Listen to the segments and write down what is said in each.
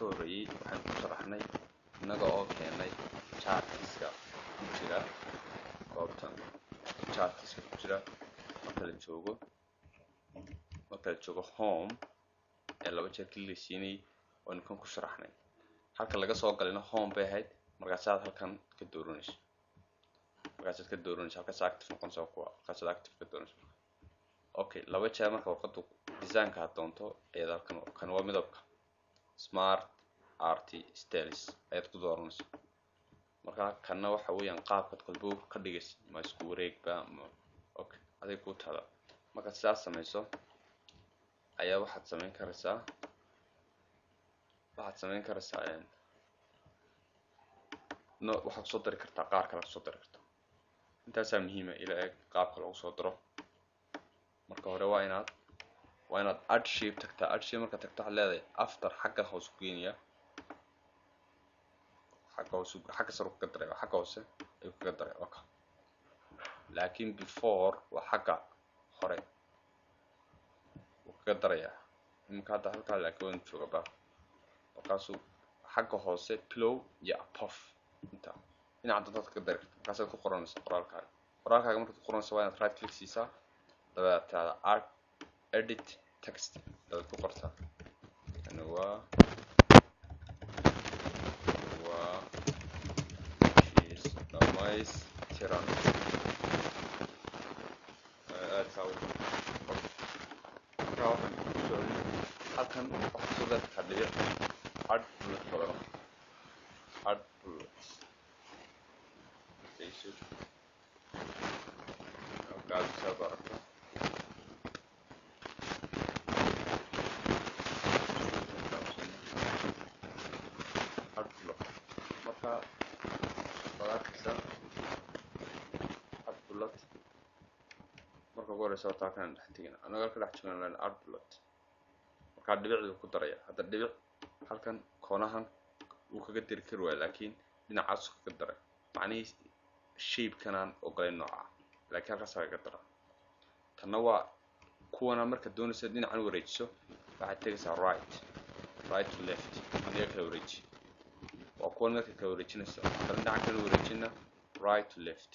ka horreeyey waxaynu ku sharaxnay innaga oo keenay chartiska ku jira goobtan, chartiska ku jira marka la joogo home ee laba jeer click la siinayay, waynu kan ku sharaxnay. Halka laga soo galayna home bay ahayd. Markaasaad halkan ka dooranayso, markaasaad ka dooranayso halkaas active noqonaysa, kuwa halkaasaad active ka dooranayso. Okay, laba jeer marka warqadu designka aad doonto ayaad halkan. Kan waa midabka, Smart Art Styles ayaad ku dooranayso. Marka kanna waxa weeyaan qaabkaad kolbo ka dhigaysa, ma isku wareegba ma. Okay, aday kuu taala. Markaad sidaas samayso ayaa waxaad samayn karaysaa no, waxaad kusoo dari kartaa qaar kale, kusoo dari kartaa. Intaasaa muhiima. Ila eeg qaabka loogu soo daro. Marka hore waa inaad add shape tagtaa. Add shape markaad tagto, waxaad leedahay after, xagga hoose ku geenaya, xagga hoose, xagga sare kaga daray, xagga hoose ayuu kaga daray. Okay, laakiin before waa xagga hore wuu kaga darayaa. Iminka hadda halkaa laakiin waan jooga ba. Markaasuu xagga hoose, below iyo above, inta dhinaca doontaad kaga dari karta. Markaasaad ku qoranaysa qoraalkaaga. Qoraalkaaga markaad ku qoranaysa, waa inaad right click siisaa, dabeed tiraada add, edit text, dabeed ku qortaa yani waa heshiis dhamaystiran. Aad saa u. Markaa waxaan kusoo celin halkan, waxaad kusoo dari kartaa dhibic, add bullet badan, add bullets dayso. Halkaas saad aragto add bullet. Marka waad arkaysaa add bullet. Marka ugu horeysa horta halkan dhex tegina, annaga halka dhex joogana len add bullet. Markaa dhibicduu ku daraya. Hadda dhibic halkan koonahan wuu kaga diri kari waaya, laakiin dhinacaasu kaga daray. Macnihii shapekanaan ogolayn nooca, laakiin halkaas kaga dara. Tanna waa kuwana. Markaad doonaysa dhinacan wareejiso, waxaad tegaysaa right, right to left. Adiga kala wareeji, waa kuwan. Marka kala wareejinayso, haddana dhinacan kala wareejina, right to left.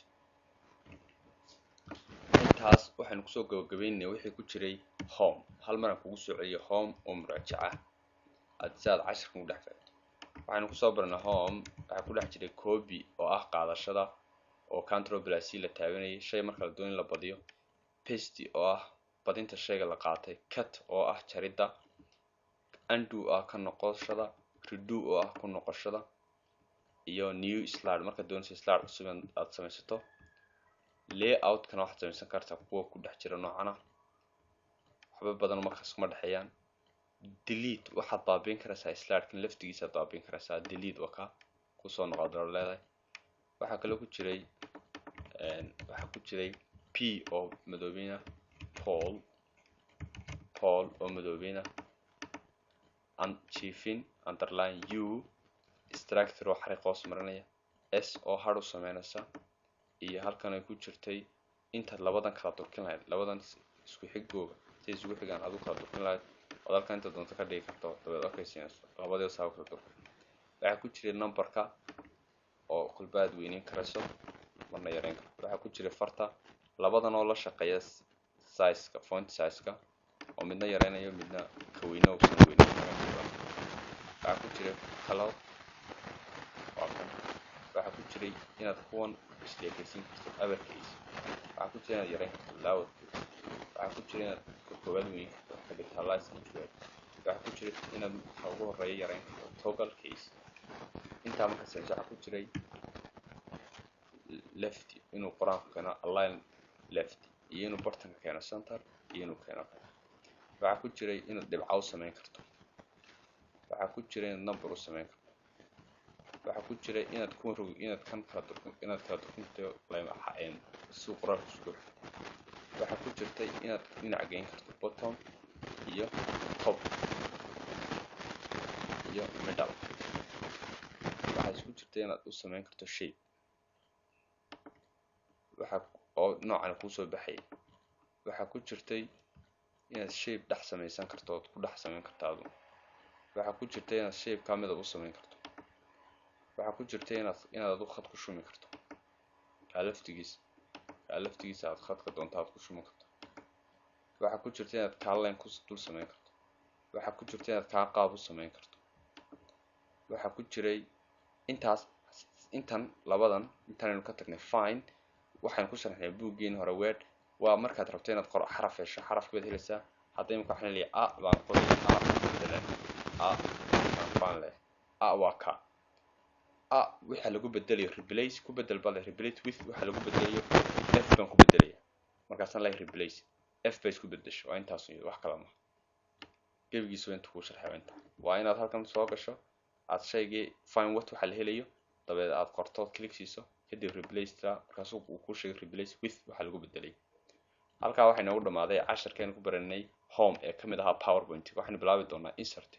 Intaas waxaynu kusoo gabagabeynaya wixii ku jiray home. Hal maraan kugu soo celiyo home oo muraajaca aad si aad cashirkan u dhex fahamto. Waxaynu kusoo baranay home waxaa ku dhex jiray copy oo ah qaadashada, oo Control plus C la taabanayay shay marka la doonin la badiyo, paste oo ah badinta shayga la qaatay, cut oo ah jaridda, undo ah ka noqoshada, redo oo ah ku noqoshada, iyo new slide markaad doonayso slide cusub aad samaysato. Layoutkana waxaad samaysan kartaa kuwa ku dhex jira noocana, waxba badan markaas kuma dhexeeyaan. Delete waxaad baabiin karaysaa slidekan laftigiisa aad baabiin karaysaa. Delete waa ka kusoo noqo leedahay. Waxaa kaloo ku jiray, waxaa ku jiray P oo madoobeyna, bold, bold oo madoobeyna, jiifin, underline, U strikethrough oo xariiq hoos marinaya, S oo har u sameynaysa, iyo halkan ay ku jirtay intaad labadan kala durkin lahayd, labadan isku xigooga si isugu xigaan aad u kala durkin lahayd, ood halkan inta doonto ka dhigi karto, dabeed okay siinayso labadii saa u kala durkin. Waxaa ku jiray numberka oo kolba aad weyneyn karayso, marna yareyn karto. Waxaa ku jiray farta, labadan oo la shaqeeya sizeka, font sizeka, oo midna yareynayo, midna ka weyne uusan weyneyn karin. Waxaa ku jiray color, waa kan. Waxaa ku jiray inaad kuwan isleekaysiin karto, uppercase. Waxaa ku jira inaad yareyn karto, lower case. Waxaa ku jira inaad ka koowaad weyn karto, capitalize each word. Waxaa ku jira inaad waxa ugu horeeya yareyn karto, toggle case. Intaa marka sameyso, waxaa ku jiray left, inuu qoraalku keeno align left, iyo inuu bartanka keeno center, iyo inuu keeno. Waxaa ku jiray inaad dhibca u samayn karto. Waxaa ku jira inaad number u samayn karto. Waxaa ku jira inaad kuwan rogi, inaad kan kala durkin, inaad kala durkin karto si qoraalku isku xigo. Waxaa ku jirtay inaad dhinac geyn karto, bottom iyo top iyo middle. Waxaa isku jirtay inaad u samayn karto shape, waxa oo noocan kuusoo baxayay. Waxaa ku jirtay inaad shape dhex samaysan karto, ood ku dhex samayn karto adu. Waxaa ku jirta inaad shapekaa midab u samayn karto. Waxaa ku jirta inaad adu khad ku shumi karto. Kaa laftigiisa aad khadka doonto aad ku shumi karto. Waxaa ku jirta inaad kaa line ku dul samayn karto. Waxaa ku jirta inaad kaa qaab u samayn karto. Waxaa ku jiray intaas. Intan labadan intanaynu ka tagnay find, waxaynu ku sharxnay buuggeeni hore. Word waa markaad rabto inaad qoro xaraf hesho, xarafka baad helaysaa. Hadda imika waxaan leeyahay a baan qoraya, a matalan, a baan leh, a waa ka a. Waxa lagu bedelayo replace, ku bedel baa le. Replace with waxa lagu bedelayo f baan ku bedelaya. Markaasaan leeyahay replace, f bay isku bedesho. Waa intaas, wax kala maha. Gebigiisa inta kuu sharxay waa inta. Waa inaad halkan soo gasho, aad shaygii find what waxa la helayo, dabeed aad qorto, click siiso, kadib replace ta. Markaasuu uu kuu sheegay replace with waxa lagu bedelay. Halkaa waxay noogu dhamaaday casharkeenu ku baranay home ee kamid ahaa PowerPoint. Waxaynu bilaabi doonaa insert.